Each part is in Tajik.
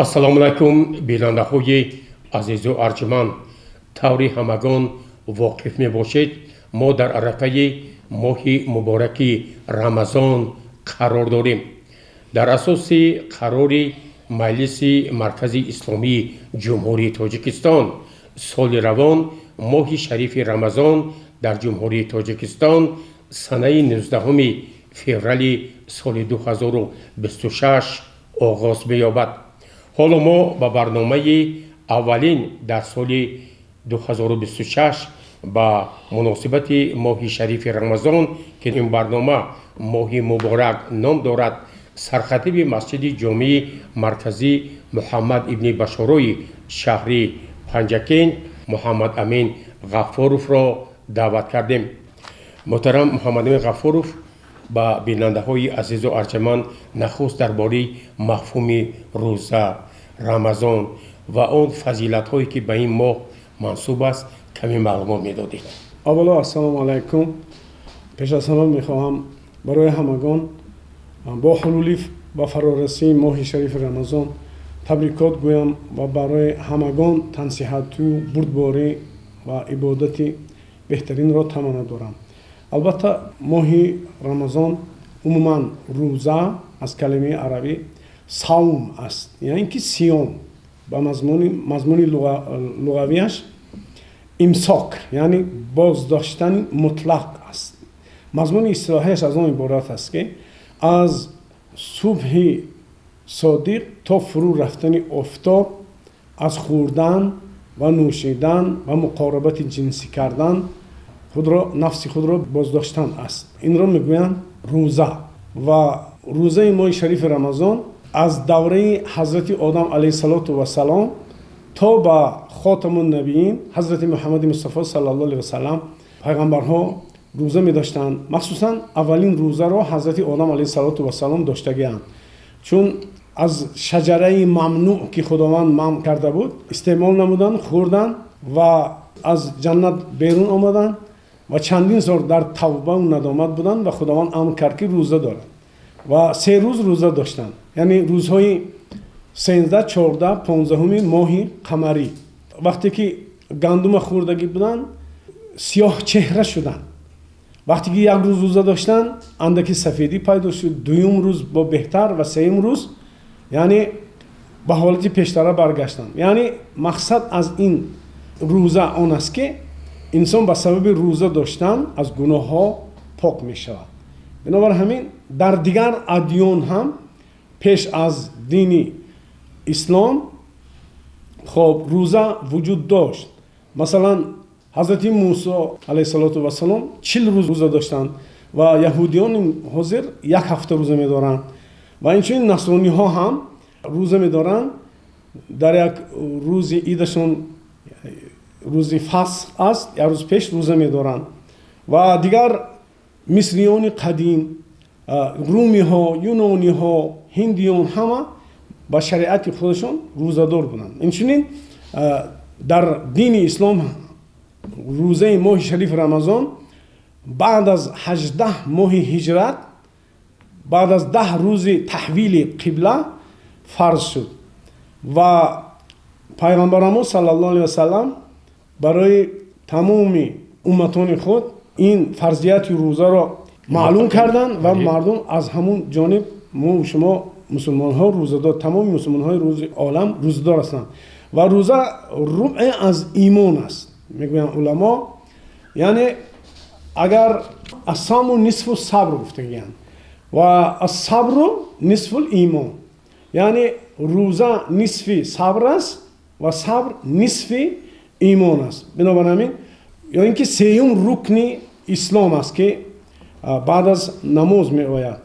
Ассалому алайкум, бинандаҳои азизу арҷманд. Таври ҳамагон воқиф мебошед, мо дар арафаи моҳи мубораки Рамазон қарор дорем. Дар асоси қарори Маҷлиси Маркази Исломии Ҷумҳурии Тоҷикистон, соли равон моҳи шарифи Рамазон дар Ҷумҳурии Тоҷикистон санаи 19 феврали соли 2026 оғоз меёбад. Ҳоло мо ба барномаи аввалин дар соли 2026 ба муносибати моҳи шарифи Рамазон, ки ин барнома моҳи муборак ном дорад, сархатиби масҷиди ҷомеи марказӣ Муҳаммад ибни Башорои шаҳри Панҷакент Муҳаммад Амин Ғаффоровро даъват кардем. Муҳтарам Муҳаммад Амин Ғаффоров, ба бинандаҳои азизу арҷманд нахуст дар бораи мафҳуми рӯза, Рамазон ва он фазилатҳое, ки ба ин моҳ мансуб аст, каме маълумот медодед. Аввало, ассалому алайкум. Пеш аз ҳама мехоҳам барои ҳамагон бо ҳулули ва фарорасии моҳи шарифи Рамазон табрикот гӯям ва барои ҳамагон тансиҳату бурдборӣ ва ибодати беҳтаринро таманно дорам. Албатта, моҳи Рамазон, умуман рӯза аз калимаи арабӣ савм аст, яъне ки сиём, ба мазмуни луғавияш имсок, яъне боздоштани мутлақ аст. Мазмуни истилоҳияш аз он иборат аст, ки аз субҳи содиқ то фурӯ рафтани офтоб аз хӯрдан ва нӯшидан ва муқорабати ҷинсӣ кардан худро, нафси худро боздоштан аст. Инро мегӯянд рӯза. Ва рӯзаи моҳи шарифи Рамазон аз давраи ҳазрати Одам алайҳиссалоту вассалом то ба хотамун набиин ҳазрати Муҳаммади Мустафо саллаллоҳу алайҳи васаллам пайғамбарҳо рӯза медоштанд. Махсусан аввалин рӯзаро ҳазрати Одам алайҳиссалоту вассалом доштагианд, чун аз шаҷараи мамнӯъ, ки Худованд манъ карда буд, истеъмол намуданд, хӯрданд ва аз ҷаннат берун омаданд ва чандин сол дар тавбаву надомат буданд ва Худованд амр кард, ки рӯза дорад, ва 3 рӯз рӯза доштанд, яъне рӯзҳои 13, 14, 15-уми моҳи қамарӣ. Вақте ки гандума хӯрдагӣ буданд, сиёҳ чеҳра шуданд. Вақте ки як рӯз рӯза доштанд, андаки сафедӣ пайдо шуд, дуюм рӯз бо беҳтар ва сеюм рӯз, яъне ба ҳолати пештара баргаштанд. Яъне мақсад аз ин рӯза он аст, ки инсон ба сабаби рӯза доштан аз гуноҳҳо пок мешавад. Бинобар ҳамин дар дигар адён ҳам пеш аз дини ислом рӯза вуҷуд дошт. Масалан, ҳазрати Мусо алайҳиссалоту вассалом 40 рӯз рӯза доштанд ва яҳудиёни ҳозир як ҳафта рӯза медоранд ва инчунин насрониҳо ҳам рӯза медоранд. Дар як рӯзи идашон, рӯзи фасх аст, як рӯз пеш рӯза медоранд. Ва дигар мисриёни қадим, румиҳо, юнониҳо, ҳиндиён ҳама ба шариати худашон рӯзадор буданд. Инчунин дар дини ислом рӯзаи моҳи шарифи Рамазон баъд аз 18 моҳи ҳиҷрат, баъд аз 10 рӯзи таҳвили қибла фарз шуд ва пайғамбарамо саллаллоҳу алайҳи васаллам барои тамоми умматони худ ин фарзияти рӯзаро маълум карданд ва мардум аз ҳамун ҷониб мо шумо мусулмонҳо рӯзадор, тамоми мусулмонҳои рӯзи олам рӯзадор ҳастанд. Ва рӯза рубъе аз имон аст, мегӯянд уламо. Яъне агар ассаму нисфу сабр гуфтагиянд ва ассабру нисфул имон, яъне рӯза нисфи сабр аст ва сабр нисфи имон аст. Бинобар ҳамин ё ин ки сеюм рукни ислом аст, ки баъд аз намоз меояд.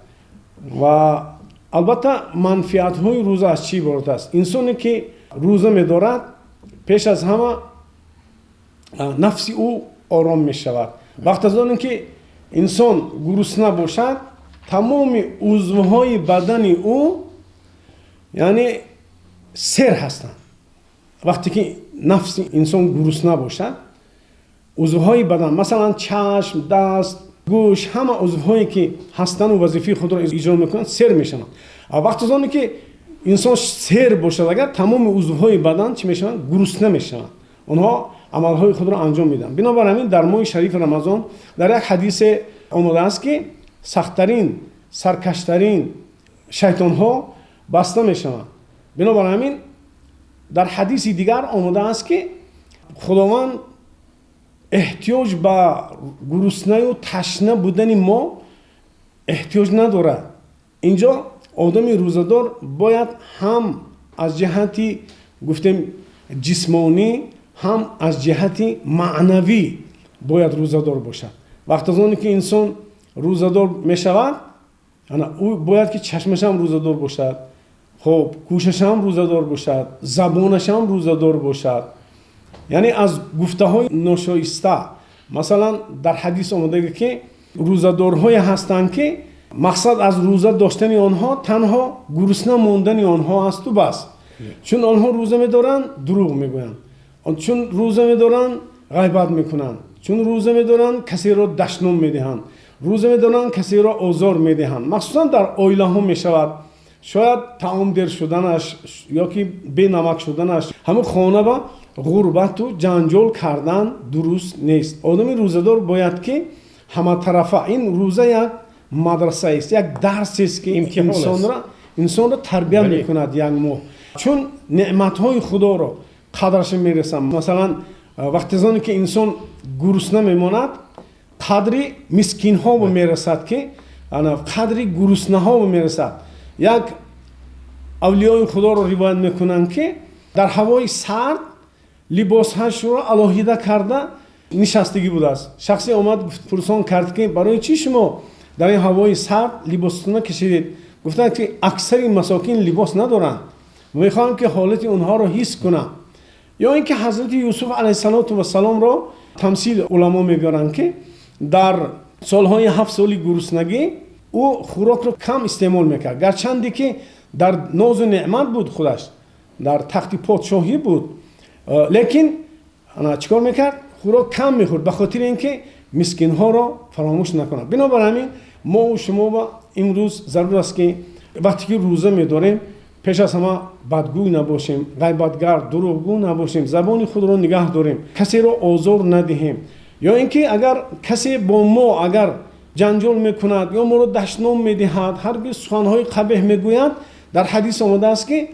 Ва албатта манфиатҳои рӯза аз чӣ иборат аст? Инсоне ки рӯза медорад, пеш аз ҳама нафси ӯ ором мешавад. Вақт аз оне ки инсон гурусна бошад, тамоми узвҳои бадани ӯ яъне сер ҳастанд. Вақте ки нафси инсон гурусна бошад, узвҳои бадан, масалан чашм, даст, гӯш, ҳама узвҳое ки ҳастану вазифаи худро иҷро мекунанд, сер мешаванд. Вақт аз оне ки инсон сер бошад, агар тамоми узвҳои бадан чӣ мешаванд? Гурусна мешаванд. Онҳо амалҳои худро анҷом медиҳанд. Бинобар ҳамин дар моҳи шарифи Рамазон дар як ҳадисе омадааст, ки сахттарин, саркаштарин шайтонҳо баста мешаванд. Бинобар ҳамин дар ҳадиси дигар омадааст, ки Худованд эҳтиёҷ ба гуруснаю ташна будани мо эҳтиёҷ надорад. Инҷо одами рӯзадор бояд ҳам аз ҷиҳати, гуфтем, ҷисмонӣ, ҳам аз ҷиҳати маънавӣ бояд рӯзадор бошад. Вақт аз оне ки инсон рӯзадор мешавад, ана ӯ бояд ки чашмашам рӯзадор бошад, хоб, гӯшашам рӯзадор бошад, забонашам рӯзадор бошад, яъне аз гуфтаҳои ношоиста. Масалан, дар ҳадис омадага, ки рӯзадорҳое ҳастанд, ки мақсад аз рӯза доштани онҳо танҳо гурусна мондани онҳо асту бас. Чун онҳо рӯза медоранд, дурӯғ мегӯянд, чун рӯза медоранд, ғайбат мекунанд, чун рӯза медоранд, касеро дашном медиҳанд, рӯза медоранд, касеро озор медиҳанд. Махсусан дар оилаҳо мешавад, шояд таом дер шуданаш ё ки бенамак шуданаш, ҳамин хона ба ғурбату ҷанҷол кардан дуруст нест. Одами рӯзадор бояд ки ҳаматарафа, ин рӯза як мадрасаест, як дарсест, ки инсонро тарбия мекунад. Як моҳ чун неъматҳои Худоро қадраша мерасам. Масалан, вақте зоне ки инсон гурусна мемонад, қадри мискинҳо мерасад, ки қадри гуруснаҳо мерасад. Як авлиёи Худоро ривоят мекунанд, ки дар ҳавои сард либосҳашро алоҳида карда нишастагӣ будааст. Шахсе омад, пурсон кард, ки барои чӣ шумо дар ин ҳавои сард либосатонро кашидед? Гуфтанд, ки аксари масокин либос надоранд, мехоҳам, ки ҳолати онҳоро ҳис кунам. Ё ин ки ҳазрати Юсуф алайҳиссалоту вассаломро тамсил уламо мебиёранд, ки дар солҳои 7 соли гуруснагӣ ӯ хӯрокро кам истеъмол мекард, гарчанде ки дар нозу неъмат буд, худаш дар тахти подшоҳӣ буд, лекин чӣ кор мекард? Хӯрок кам мехӯрд, ба хотири ин ки мискинҳоро фаромӯш накунад. Бинобар ҳамин мо шумо имрӯз зарур аст, ки вақте ки рӯза медорем, пеш аз ҳама бадгӯй набошем, ғайбатгар, дурӯғгӯ набошем, забони худро нигаҳ дорем, касеро озор надиҳем. Ё ин ки агар касе бо мо агар ҷанҷол мекунад ё моро дашном медиҳад, ҳаргиз суханҳои қабеҳ мегӯяд, дар ҳадис омадааст, ки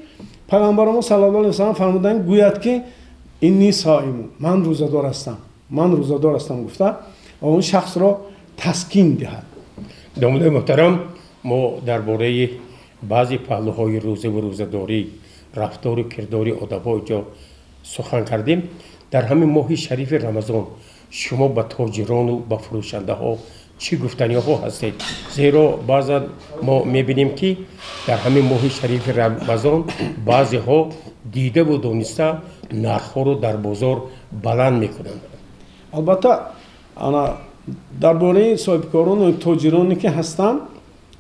пайғамбари мо саллаллоҳу алайҳи васаллам фармуданд, гӯяд ки инни соиму, ман рӯзадор ҳастам, ман рӯзадор ҳастам, гуфта он шахсро таскин диҳад. Домуллои муҳтарам, мо дар бораи баъзе паҳлӯҳои рӯзаву рӯзадорӣ, рафтору кирдори одамҳо ҷо сухан кардем. Дар ҳамин моҳи шарифи Рамазон шумо ба тоҷирону ба фурӯшандаҳо чӣ гуфтаниҳо ҳастед? Зеро баъзан мо мебинем, ки дар ҳамин моҳи шарифи Рамазон баъзеҳо дидаву дониста нархҳоро дар бозор баланд мекунанд. Албатта, ана дар бораи соҳибкорону тоҷироне ки ҳастанд,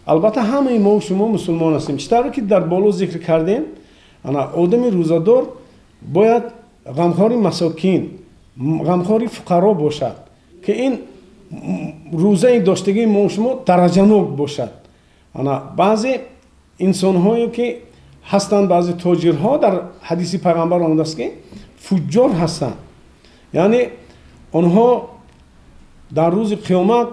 албатта, ҳамаи мо шумо мусулмон ҳастем. Чӣ тавре ки дар боло зикр кардем, ана одами рӯзадор бояд ғамхори масокин, ғамхори фуқаро бошад, ки ин рӯзаи доштагии мо шумо дараҷанок бошад. Ана баъзе инсонҳое ки ҳастанд, баъзе тоҷирҳо, дар ҳадиси пайғамбар омадааст, ки фуҷҷор ҳастанд, яъне онҳо дар рӯзи қиёмат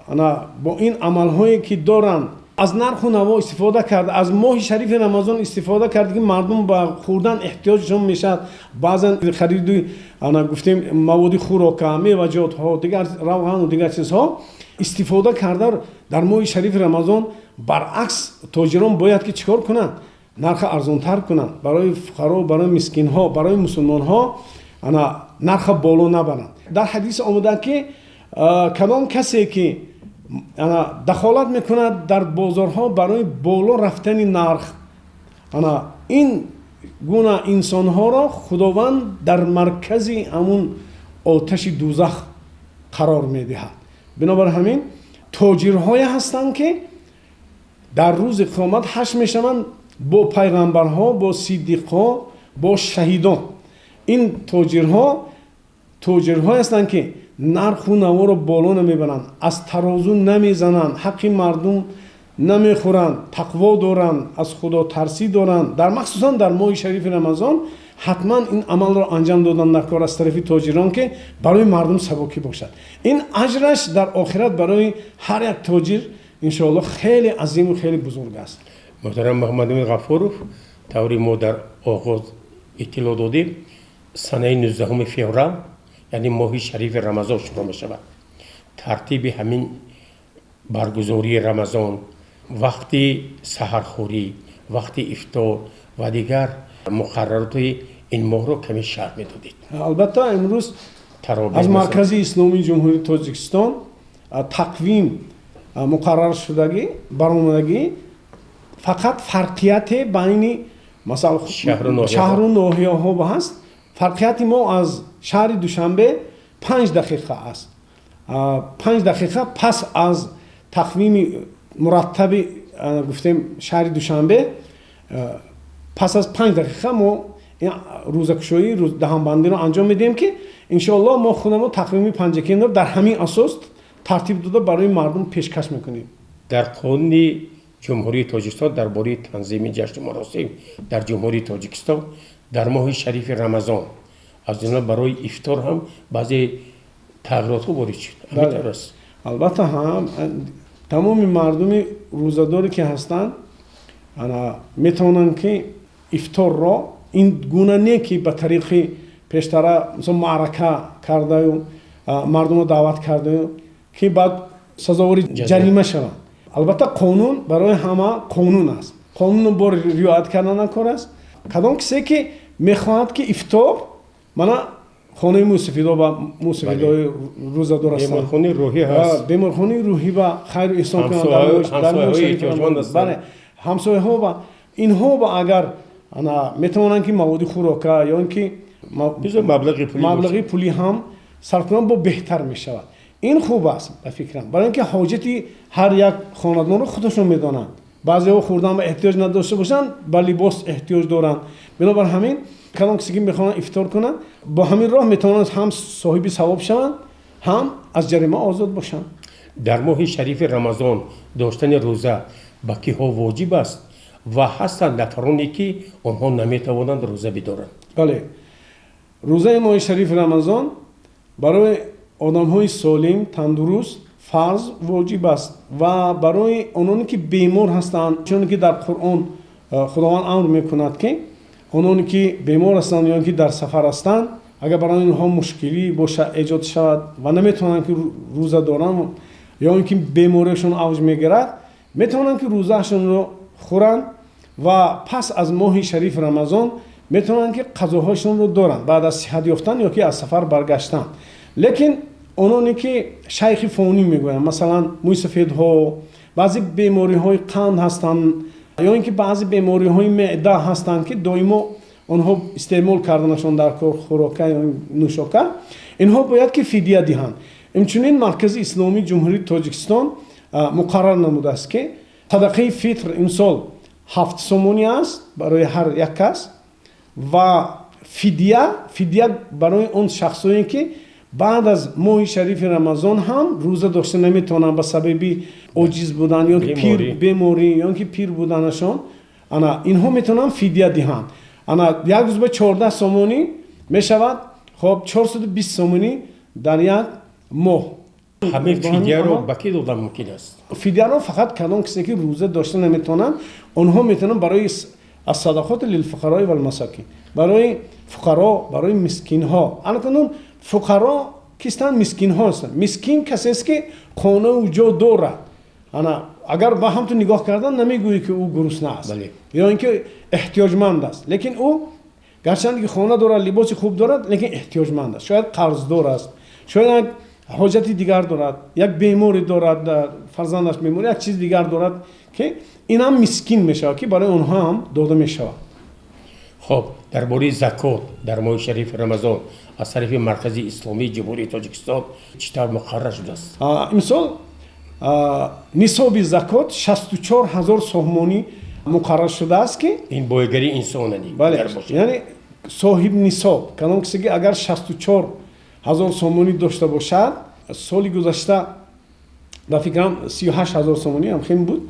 ана бо ин амалҳое ки доранд, аз нарху наво истифода кард, аз моҳи шарифи Рамазон истифода кард, ки мардум ба хӯрдан эҳтиёҷшон мешавад, баъзан хариди, ана гуфтем, маводи хӯрока, меваҷотҳо, дигар равғану дигар чизҳо истифода карда дар моҳи шарифи Рамазон. Баръакс, тоҷирон бояд ки чӣ кор кунанд? Нарха арзонтар кунанд барои фуқаро, барои мискинҳо, барои мусулмонҳо, ана нарха боло набаранд. Дар ҳадис омада, ки кадом касе ки ана дахолат мекунад дар бозорҳо барои боло рафтани нарх, ана ин гуна инсонҳоро Худованд дар маркази ҳамун оташи дузах қарор медиҳад. Бинобар ҳамин тоҷирҳое ҳастанд, ки дар рӯзи қиёмат ҳашр мешаванд бо пайғамбарҳо, бо сиддиқҳо, бо шаҳидон. Ин тоҷирҳо тоҷирҳое ҳастанд, ки нарху наворо боло намебаранд, аз тарозу намезананд, ҳаққи мардум Намехӯранд, тақво доранд, аз Худо тарсӣ доранд. Дар махсусан дар моҳи шарифи Рамазон ҳатман ин амалро анҷом додан дар кор аз тарафи тоҷирон, ки барои мардум сабукӣ бошад. Ин аҷраш дар охират барои ҳар як тоҷир иншоаллоҳ хеле азиму хеле бузург аст. Муҳтарам Муҳаммадамин Ғафуров, таври мо дар оғоз иттилоъ додем, санаи 19 феврал, яъне моҳи шарифи Рамазон шурӯъ мешавад. Тартиби ҳамин баргузории Рамазон, вақти саҳархӯрӣ, вақти ифтор ва дигар муқаррароти ин моҳро каме шарҳ медодед. Албатта, имрӯз аз Маркази Исломии Ҷумҳурии Тоҷикистон тақвим муқаррар шудагӣ баромадагӣ, фақат фарқияте байни масалан шаҳру ноҳияҳо ҳаст. Фарқияти мо аз шаҳри Душанбе 5 дақиқа аст. 5 дақиқа пас аз тақвими мураттаби, гуфтем, шаҳри Душанбе, пас аз 5 дақиқа мо рӯзакушоӣ, даҳанбандиро анҷом медиҳем, ки иншоаллоҳ мо худамон тақвими Панҷакентро дар ҳамин асос тартиб дода барои мардум пешкаш мекунем. Дар қонуни Ҷумҳурии Тоҷикистон дар бораи танзими ҷашну маросим дар Ҷумҳурии Тоҷикистон дар моҳи шарифи Рамазон, аз ҷумла барои ифтор ҳам баъзе тағйиротҳо ворид шуд. Ҳамин тавр аст? Албатта, ҳам тамоми мардуми рӯзадоре ки ҳастанд, метавонанд ки ифторро ин гуна не, ки ба тариқи пештара, мисол, маърака кардаю мардумро даъват кардаю, ки баъд сазовори ҷарима шаванд. Албатта, қонун барои ҳама қонун аст, қонунро бо риоят кардан кор аст. Кадом кисе ки мехоҳад ки ифтор, мана хонаи мӯсафидо ба мӯсафидои рӯзадор ҳастанд, беморхонаи рӯҳӣ ҳаст, беморхонаи рӯҳӣ ба хайру эҳсон кунанд, ҳамсояҳо ба инҳо ба агар метавонанд ки маводи хӯрока ё ин ки маблағи пулӣ ҳам сарф кунанд, бо беҳтар мешавад. Ин хуб аст ба фикрам, барои ин ки ҳоҷати ҳар як хонадонро худашон медонанд. Баъзеҳо хӯрдан ба эҳтиёҷ надошта бошанд, ба либос эҳтиёҷ доранд. Бинобар ҳамин, кадом кисе ки мехоҳанд ифтор кунанд, бо ҳамин роҳ метавонанд ҳам соҳиби савоб шаванд, ҳам аз ҷарима озод бошанд. Дар моҳи шарифи Рамазон доштани рӯза ба киҳо воҷиб аст ва ҳастанд нафароне, ки онҳо наметавонанд рӯза бидоранд? Бале, рӯзаи моҳи шарифи Рамазон барои одамҳои солим, тандуруст фарз, воҷиб аст ва барои ононе ки бемор ҳастанд, чуне ки дар Қуръон Худованд амр мекунад, ки ононе ки бемор ҳастанд ё ки дар сафар ҳастанд, агар барои онҳо мушкилӣ боша, эҷод шавад ва наметавонанд ки рӯза доранд ё ин ки бемориашон авҷ мегирад, метавонанд ки рӯзаашонро хӯранд ва пас аз моҳи шарифи Рамазон метавонанд ки қазоҳояшонро доранд баъд аз сиҳат ёфтан ё ки аз сафар баргаштан. Лекин ононе ки шайхи фонӣ мегӯянд, масалан, мӯйсафедҳо, баъзе бемориҳои қанд ҳастанд ё ин ки баъзе бемориҳои меъда ҳастанд, ки доимо онҳо истеъмол карданашон дар кор хӯрока ё нӯшока, инҳо бояд ки фидия диҳанд. Инчунин Маркази Исломии Ҷумҳурии Тоҷикистон муқаррар намудааст, ки садақаи фитр имсол 7 сомонӣ аст барои ҳар як кас ва фидия барои он шахсое ки баъд аз моҳи шарифи Рамазон ҳам рӯза дошта наметавонанд ба сабаби оҷиз будан ё пир, беморӣ ё ки пир буданашон, ана инҳо метавонанд фидия диҳанд. Ана як рӯз ба 14 сомонӣ мешавад, хоб, 420 сомонӣ дар як моҳ. Ҳамин фидияро ба кӣ додан мумкин аст? Фидияро фақат кадом кисе ки рӯза дошта наметавонанд, онҳо метавонанд барои الصدقات للفقراء والمساکین, барои фуқаро, барои мискинҳо. Анакунун фуқаро кистанд? Мискинҳо ҳастанд. Мискин касест, ки хонаву ҷо дорад. Ана агар ба ҳамту нигоҳ кардан, намегӯӣ ки ӯ гурусна аст ё ин ки эҳтиёҷманд аст, лекин ӯ гарчанде ки хона дорад, либоси хуб дорад, лекин эҳтиёҷманд аст. Шояд қарздор аст, шояд як ҳоҷати дигар дорад, як беморӣ дорад, фарзандаш бемор, як чиз дигар дорад, ки инам мискин мешавад, ки барои онҳо ҳам дода мешавад. Хоб, дар бораи закот дар моҳи шарифи Рамазон аз тарафи Маркази Исломии Ҷумҳурии Тоҷикистон чӣ тавр муқаррар шудааст? Имсол нисоби закот 64 ҳазор сомонӣ муқаррар шудааст, ки ин боигарии инсонани. Бале, яъне соҳиби нисоб кадом кисе ки агар 64 ҳазор сомонӣ дошта бошад. Соли гузашта ба фикрам 38 ҳазор сомонӣ ҳам хем буд.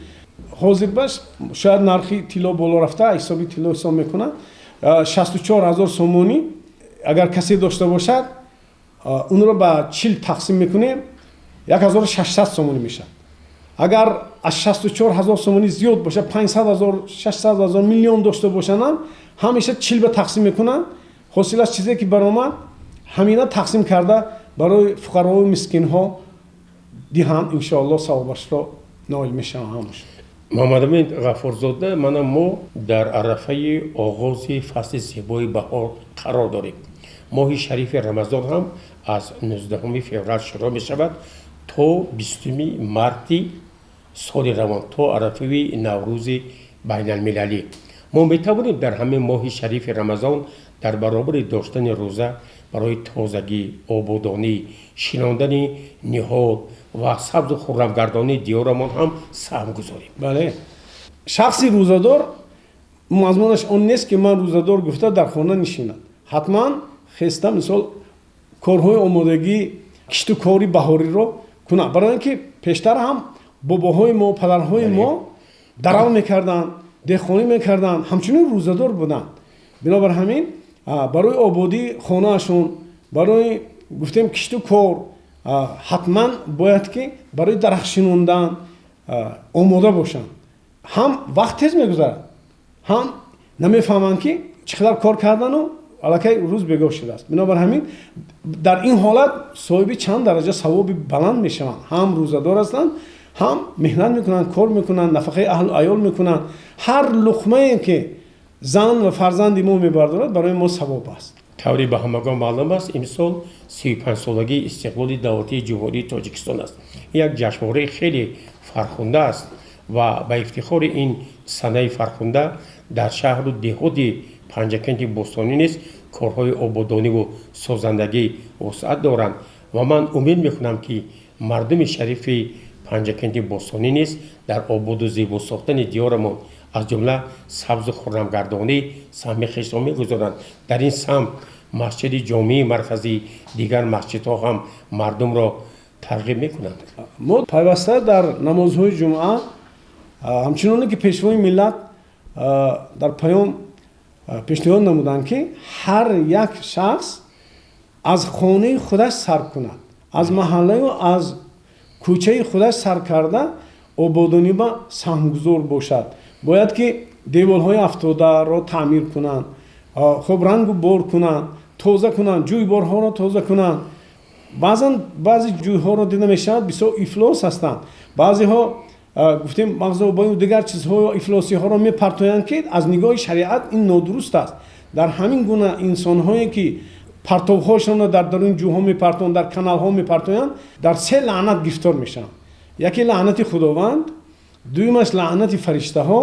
Ҳозир баш шояд нархи тилло боло рафта, ҳисоби тилло ҳисоб мекунад 64 000 сомонӣ. Агар касе дошта бошад, онро ба 40 тақсим мекунем, 1600 сомонӣ мешавад. Агар аз 64 000 сомонӣ зиёд бошад, 500 000, 600 000, миллион дошта бошанд, ҳамеша 40 ба тақсим мекунанд. Ҳосилаш чизе ки баромад, ҳамина тақсим карда барои фуқарову мискинҳо диҳанд, иншоалло савобашро ноил мешаванд ҳамаш. Муҳаммадамин Ғафурзода, мана мо дар арафаи оғози фасли зебои баҳор қарор дорем. Моҳи шарифи Рамазон ҳам аз 19 феврал шурӯъ мешавад то 20 марти соли равон, то арафаи Наврӯзи байналмилалӣ. Мо метавонем дар ҳамин моҳи шарифи Рамазон дар баробари доштани рӯза барои тозагӣ, ободонӣ, шинондани ниҳол ва сабзу хуррамгардонии диёрамон ҳам саҳм гузорем? Бале, шахси рӯзадор мазмунаш он нест, ки ман рӯзадор гуфта дар хона нишинад. Ҳатман хеста, мисол, корҳои омодагӣ, кишту кори баҳориро кунад, барои ин ки пештар ҳам бобоҳои мо, падарҳои мо дарав мекарданд, деҳқонӣ мекарданд, ҳамчунин рӯзадор буданд. Бинобар ҳамин барои ободии хонаашон, барои гуфтем кишту кор, ҳатман бояд ки барои дарахт шинондан омода бошанд. Ҳам вақт тез мегузарад, ҳам намефаҳманд, ки чӣ қадар кор кардану аллакай рӯз бегоҳ шудааст. Бинобар ҳамин дар ин ҳолат соҳиби чанд дараҷа савоби баланд мешаванд: ҳам рӯзадор ҳастанд, ҳам меҳнат мекунанд, кор мекунанд, нафақаи аҳлу аёл мекунанд. Ҳар луқмае ки зан ва фарзанди мо мебардорад, барои мо савоб аст. Тавре ба ҳамагон маълум аст, имсол 35-солагии истиқлоли давлатии Ҷумҳурии Тоҷикистон аст. Як ҷашнвораи хеле фархунда аст ва ба ифтихори ин санаи фархунда дар шаҳру деҳоти Панҷакенти бостонӣ низ корҳои ободониву созандагӣ вусъат доранд ва ман умед мекунам, ки мардуми шарифи Панҷакенти бостонӣ низ дар ободу зебо сохтани диёрамон, аз ҷумла сабзу хуррамгардонӣ, саҳми хешро мегузоранд. Дар ин самт масҷиди ҷомеи марказӣ, дигар масҷидҳо ҳам мардумро тарғиб мекунанд. Мо пайваста дар намозҳои ҷумъа, ҳамчуноне ки Пешвои миллат дар паём пешниҳод намуданд, ки ҳар як шахс аз хонаи худаш сар кунад, аз маҳаллаю аз кӯчаи худаш сар карда ободонӣ ба саҳмгузор бошад. Бояд ки деворҳои афтодаро таъмир кунанд, хуб рангу бор кунанд, тоза кунанд, ҷӯйборҳоро тоза кунанд. Баъзан баъзе ҷӯйҳоро дида мешавад, бисёр ифлос ҳастанд. Баъзеҳо, гуфтем, мағзобою дигар чизҳо, ифлосиҳоро мепартоянд, ки аз нигоҳи шариат ин нодуруст аст. Дар ҳамин гуна инсонҳое ки партовҳошонро дар даруни ҷӯйҳо мепартоянд, дар каналҳо мепартоянд, дар се лаънат гирифтор мешаванд: яке лаънати Худованд, дуюмаш лаънати фариштаҳо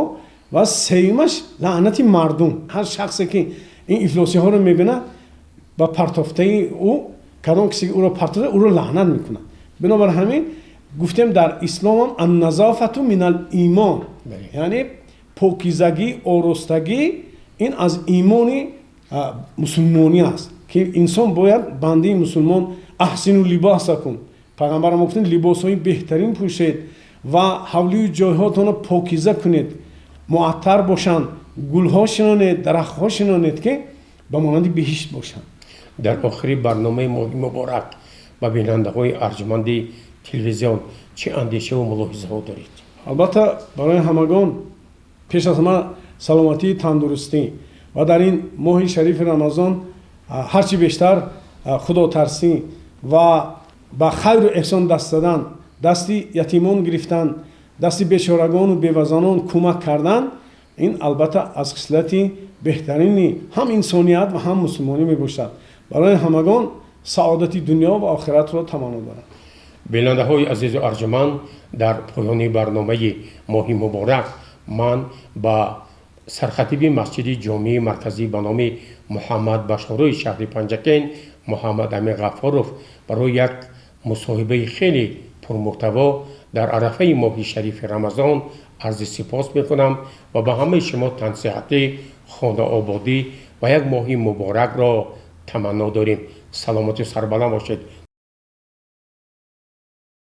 ва сеюмаш лаънати мардум. Ҳар шахсе ки ин ифлосиҳоро мебинад, ба партофтаи ӯ, кадом кисе ки ӯро партофта, ӯро лаънат мекунад. Бинобар ҳамин гуфтем, дар исломам النظافة من الإيمان, яъне покизагӣ, оростагӣ ин аз имони мусулмонӣ аст, ки инсон бояд, бандаи мусулмон, أحسنوا لباسكم, пайғамбар мо гуфтем, либосҳои беҳтарин пӯшед ва ҳавлию ҷойҳотонро покиза кунед, муаттар бошанд, гулҳо шинонед, дарахтҳо шинонед, ки ба монанди биҳишт бошанд. Дар охири барномаи моҳи муборак ба бинандаҳои арҷманди телевизион чӣ андешаву мулоҳизаҳо доред? Албатта, барои ҳамагон пеш аз ҳама саломатии, тандурустӣ ва дар ин моҳи шарифи Рамазон ҳарчи бештар худотарсӣ ва ба хайру эҳсон даст задан, дасти ятимон гирифтан, дасти бечорагону бевазанон кӯмак кардан, ин албатта аз хислати беҳтарини ҳам инсоният ва ҳам мусулмонӣ мебошад. Барои ҳамагон саодати дунё ва охиратро таманно дорам. Бинандаҳои азизу арҷуманд, дар поёни барномаи моҳи муборак ман ба сархатиби масҷиди ҷомеи марказӣ ба номи Муҳаммад Башорои шаҳри Панҷакент Муҳаммад Амин Ғаффоров барои як мусоҳибаи хеле пурмуҳтаво дар арафаи моҳи шарифи Рамазон арзи сипос мекунам ва ба ҳамаи шумо тансиҳатӣ, хонаободӣ ва як моҳи муборакро таманно дорем. Саломату сарбаланд бошед.